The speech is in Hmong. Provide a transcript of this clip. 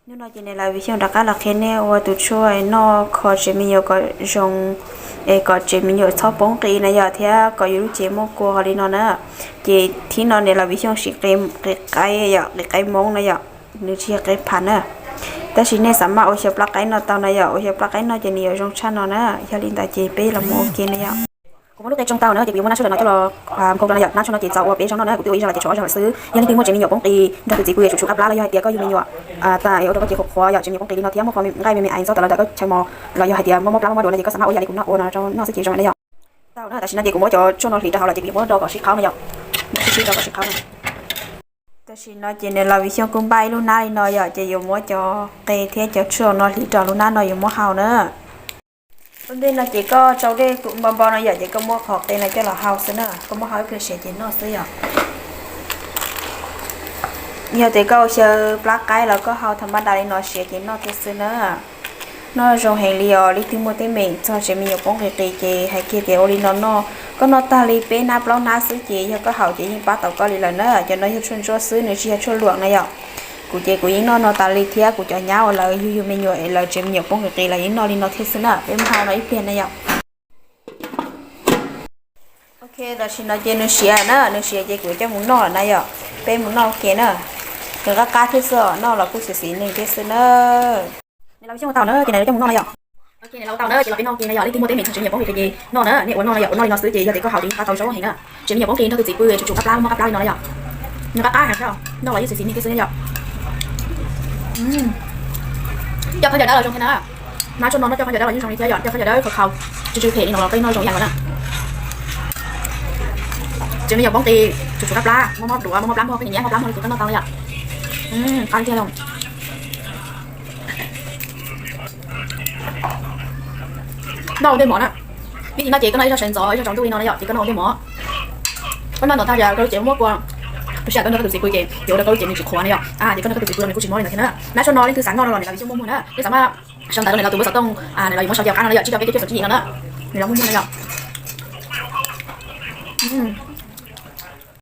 Hnub no ces niam laus Vij Xyooj rov qab los qhia nej ua tus tshuaj noj kho tsev me nyuam kom zoo, es kom tsev me nyuam txhob poob qis na yom, thiab kom yus lub cev muaj kua li no na. Ces thib no niam laus Vij Xyooj siv qe, qe qaib yom, qe qaib Hmoob na yom, nws tsis yog qe phav na. Tab sis nej xav maj ua xyaw plab qaib no tau na yom, ua xyaw plab qaib no ces nws yuav zoo tshaj no na. Yog li ntawd ces peb los mus ua ke na yom. Kuv muab lub qe tsoo tau na ces kuv yuav muab nab tshuaj no coj los nphoo rau na yom. Nab tshuaj no ces txaus ua peb zaug noj na, kuv twb ua ib zaug los ces tshuav ob zaug lawm xwb. Yog leej twg muaj tsev me nyuam poob qis nrog tus txiv pw yuav tsum tsum qab plab los yog hais tias koj yug me nyuam tas es ua rau koj cev qhuav qhuav yom, tsev me nyuam poob qis li no thiab muaj qhov nqaij me me aiv ntxob tas lawm ntawm koj chaw mos los yom, hais tias mob mob plab mob mob duav no ces koj xav maj ua ib yam li kuv noj ua no rau noj xwb ces zoo na yom. Tau na, tam sim no ces kuv muab cov tshuaj no hliv rau hauv los ces kuv yuav muab rau kom sib qhaub na yom. Muab sib sib rau kom sib qhaub na. Tam sim no ces niam laus Vij Xyooj kuj npaj ib lub hnab li no yom, ces yuav muab cov qe thiab cov tshuaj no hliv rau lub hnab no yuav muab hau na. Ua ntej no ces koj tsau dej npo npo no yom, ces koj muab qhov qe no coj los hau xwb na, koj muab hau ib pliag siav ces noj xwb yom. Yog tias koj ua xyaw plab qaib los koj hau tham ma da li no siav ces noj thiab xwb na. Noj zoo heev li os, leej twg muaj teeb meem txog tsev me nyuam poob qis qis ces hais kiag tias ua li no noj, koj noj tag li peb hnab plaub hnab xwb ces yog koj haus ces yeej pab tau koj li lawm na. Cov no yog tshuaj ntsuab xwb, nws tsis yog tshuaj luam na yom. Kuv ces kuv yeej noj no tas li thiab kuv cov nyab uas lawv yug yug me nyuam es lawv tsev me nyuam poob qis qis los yeej noj li no thiab xwb na. Peb muab hau no ib pliag na yom. Ok, tam sim no ces nws siav na, nws siav ces kuv coj mus noj lawm na yom. Peb mus noj ua ke na. Nws qab qab thiab xwb os, noj los kuj xis xis neeg thiab xwb na. Niam laus Vij Xyooj ua tau na ces niam laus coj mus noj na yom. Ok, niam laus ua tau na ces los peb noj ua ke na yom, leej twg muaj teeb meem txog tsev me nyuam poob qis qis ces noj na, nej ua noj na yom, ua noj li no xwb ces yog tias koj haus ces yeej pab tau zoo heev na. Tsev me nyuam poob qis nrog tus txiv pw tsum tsum qab plab mob qab plab li no na yom. Nws qab qab heev thiab, noj los yeej xis xis neeg thiab xwb na yom. Coj khaub ncaws dawb los zoo thiab na. Nab tshuaj no noj coj khaub ncaws dawb los yeej zoo li thiab yom, coj khaub ncaws dawb khaus khaus, tsw tsw phem li no los koj yeej noj zoo ib yam nkaus na. Tsev me nyuam poob qis tsum tsum qab plab, mob mob duav, mob mob plab muag, koj nyiam nyiam mob plab muag li ces koj noj tau na yom. Qab li thiab. Noj ua ntej mov na. Pib tsis noj ces koj noj ib zaug sawv ntxov ib zaug tsaus ntuj li no na yom, ces koj noj ua ntej mov. Koj noj ntawm tag ces koj lub cev muaj kua, tab sis koj nrog koj tus txiv pw ces yuav ua rau koj lub cev nws tsis qhuav na yom. Ces koj nrog koj tus txiv pw los nws kuj tsis mob li no thiab na. Nab tshuaj no leej twg xav noj no los niam laus Vij Xyooj muaj muag na. Nej xav maj sawv ntawd no niam laus tus npawb xov tooj, niam laus yuav muab sau cov qab no na yom, tsib caug peb caug peb caug tsib no na. Niam laus muaj muag na yom.